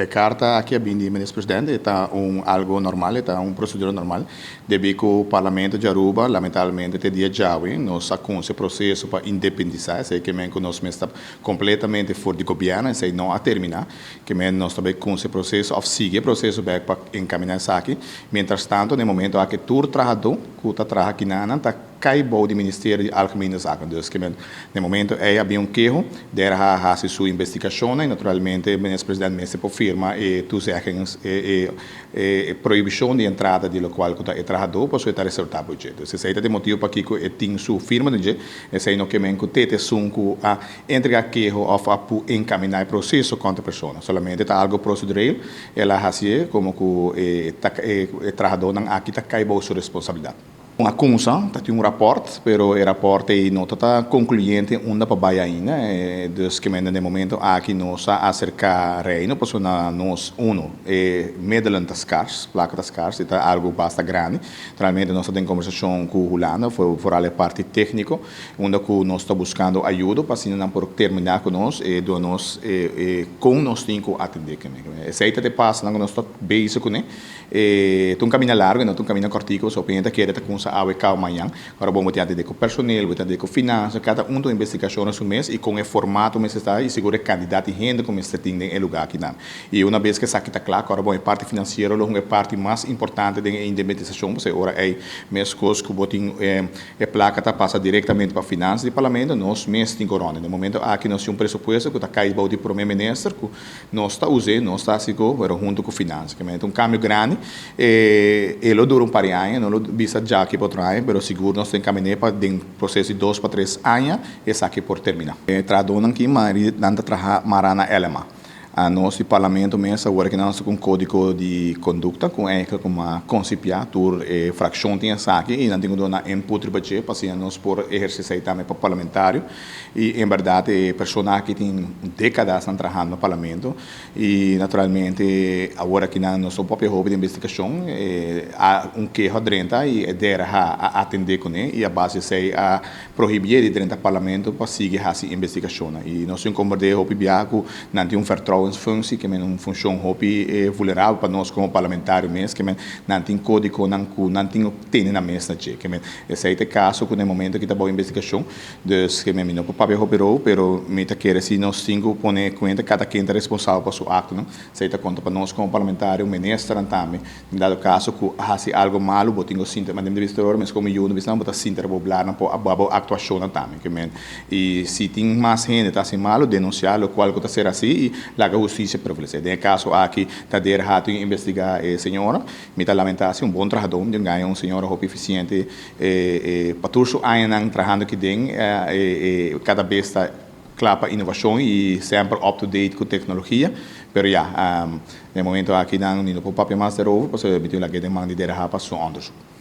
E carta aki a bin di Minister President, e ta un algo normal, e ta un procedura normal. Debi cu Parlamento di Aruba, lamentablemente te dia djawe, nos a cuminsa e proceso pa independisa, esey ke men cu nos mes ta completamente for di gobierno, esey no a termina, ke men nos ta bay cuminsa e proceso of sigui e proceso bek pa encamina esaki. Mientras tanto, na e momento aki tur trahador cu ta traha kinanan ta kai bou di Ministerio di Algemene Zaken. Dus ke men na e momento ei a bin un keho, der a hasi su investigashonnan i naturalmente Minister President mester por firma e toezeggings, e e prohibishon di entrada di lokual ku ta e trahadó pasobra e ta resertá bo dje. Dus esei ta e motibu pakiko e tin su firma den dje. Esei no ke men ku te ta esun ku a entregá keho òf a pu enkaminá e proseso kontra e persona. Solamente ta algu prosedureel el a hasié komo ku e e trahadónan aki ta kai bou su responsabilidat. Un akunsa, ta tin un rapòrt, pero e rapòrt ei no ta ta konkluyente unda pa bai ainda. Dus ke mende den momento aki nos a aserká Reino pasobra na nos uno e middelen ta skars, plaka ta skars, e ta algu basta grandi. Naturalmente nos ta den kombersashon ku Hulanda, foral e parti tékniko, unda ku nos ta buskando ayudo pa asina nan por terminá ku nos e duna nos e kon nos tin ku atendé kuné. Esei ta e pasonan ku nos ta bezig kuné. E ta un camina largo, e no ta un camina cortico, so hopi hende ta kere ta cunsa awe cao mañan. Ora bo bo tin atende cu personeel, bo tin atende cu finansa, cada un ta un investigacion na su mes y con e formato mester ta y sigur e cantidad di hende cu mester tin den e lugar akinan. Y una bes cu esaki ta cla, ora bo e parti financiero lo hunga e parti mas importante den e indemnisacion, pasobra e ora ey mescos cu bo tin e placa ta pasa directamente pa finansa di Parlamento, nos mes tin cu ronda. Den e momento aki nos tin un presupuesto cu ta cay bou di Prome Minister cu Nos ta us'é, nos ta hasi ku, pero huntu ku finansa. Ke mester un kambio grandi. E e lo dura un par di aña, no lo bisa djaki pa otro aña, pero sigur nos tin kaminé pa den proseso di dos pa tres aña esaki por terminá. E trahadónan ki mayoria nan ta traha mará na LMA. Anos di Parlamento mes awor aki nan ta ku un kódigo di kondukta ku eigenlijk ku a konsipiá tur e frakshon tin esaki i nan tin ku duna input riba dje pa asina nos por ehersé esei tambe pa parlamentario. I en bèrdat e persona aki tin dékadasnan trahando na Parlamento i naturalmente awor aki nan nos ta papia hopi di investigashon. A un keho a drenta i e DRH a atendé kuné i a base di esei a prohibié di drenta Parlamento pa sigui hasi investigashonnan. I nos tin komprendé hopi biaha ku nan tin un vertrouwensfunctie, ke men un funshon hopi vulnerabel pa nos komo parlamentario mes, ke men nan tin kódigonan ku nan tin tene nan mes na dje. Ke men esei ta e kaso ku na e momento ki ta bou investigashon. Dus ke mi no por papia hopi rou, pero mi ta kere si nos tin ku pone kuenta kada ken ta responsabel pa su aktonan. Esei ta konta pa nos komo parlamentario, ministernan tambe. Den dado kaso ku a hasi algo malu bo tin ku sinta, ma den mi ta bisa ora mes komo yu no bisa nan bo ta sinta riba bo blarnan por abo bo aktuashonnan tambe. Ke men i si tin mas hende ta hasi malu denunsiá lokual ku ta ser hasi i laga hustisia prevalesé. Den e kaso aki ta der hatu i investigá e señora. Mi ta lamentá si un bon trahadó, mi tin gaña un señora hopi efisiente. E pa tur su añanan trahando aki den e kada bes ta kla pa inovashon i semper up to date ku teknologia. Pero ya, na e momento aki nan mi no por papia mas derover pasobra mi tin lag'é den man di DRH pa su onderzoek.